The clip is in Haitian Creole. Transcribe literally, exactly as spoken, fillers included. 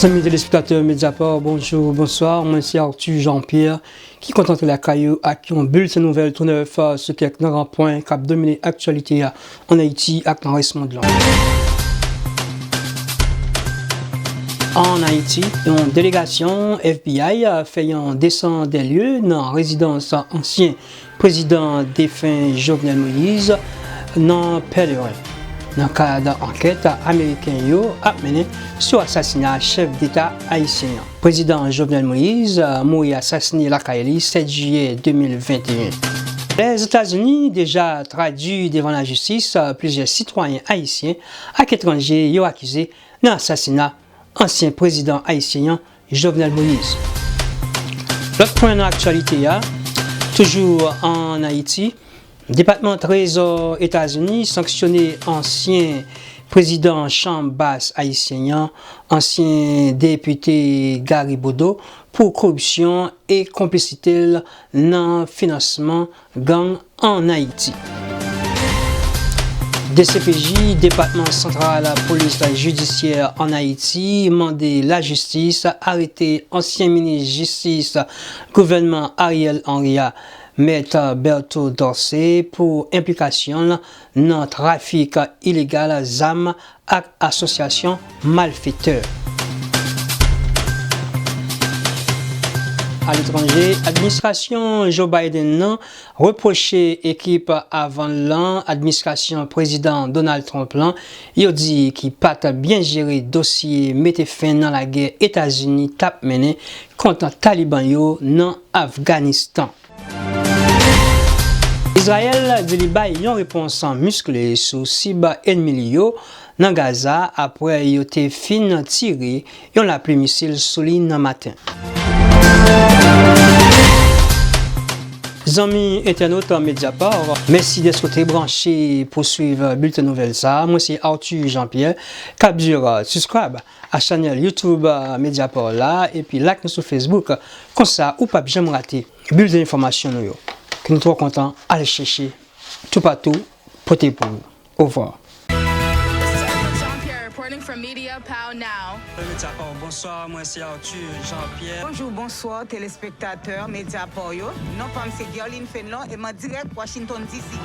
Zanmi telespektatè Mediapart, bonjou, bonswa. Mwen se Arthur Jean-Pierre ki kontan antre lakay ou ak yon bilten nouvèl tou nèf, euh, sou kèk nan gran pwen k ap domine aktyalite a ann Ayiti ak nan rès mond lan. Ann Ayiti, yon delegasyon F B I fè yon desan dè lye nan rezidans ansyen prezidan defen Jovenel Moïse nan Pèleren, nan kad ankèt ameriken yo ap mennen sou asasina chèf deta ayisyen an. Prezidan Jovenel Moïse mouri asasine lakay li sèt jiyè de mil venteyen. Lèzetazini deja tradui devan lajistis plizyè sitwayen ayisyen ak etranje yo akize nan asasina ansyen prezidan ayisyen an, Jovenel Moïse. Lòt pwen nan aktyalite a, toujou ann Ayiti, Depatman Trezò Etazini sanksyone ansyen prezidan Chanm Bas ayisyen an, ansyen depite Gary Bodeau, pou koripsyon e konplisite l nan finansman gang ann Ayiti. D C P J, Depatman Santral Polis Jidisyè ann Ayiti, mande lajistis arete ansyen minis jistis gouvènman Ariel Henry a, Mèt Berto Dorcé, pou enplikasyon l nan trafik ilegal zam ak asosyasyon malfetè. Aletranje, administrasyon Joe Biden nan repwoche ekip avan l lan, administrasyon prezidan Donald Trump lan, yo di ki pa t byen jere dosye mete fen nan lagè Etazini t ap mennen kont Taliban yo nan Afganistan. Izrayèl di li bay yon repons miskle sou sib ènmi li yo nan Gaza apre yo te fin tire yon lapli misil sou li nan maten. Zanmi entènot Mediapart, mèsi dèske w te branche pou swiv bilten nouvèl sa a. Mwen se Arthur Jean-Pierre k ap di w subscribe a chanèl YouTube Mediapart la epi like nou sou Facebook. Konsa, ou p ap janm rate bilten enfòmasyon nou yo, ke nou twò kontan al chèche toupatou, pote pou ou. Ovwa. This is Arthur Jean-Pierre reporting from Media Pow Now. Mediapart, bonswa, mwen se Arthur Jean-Pierre. Bonjou, bonswa, telespektatè Mediapart yo. Non pa m se Guerline Fenlon e m an dirèk Washington D C.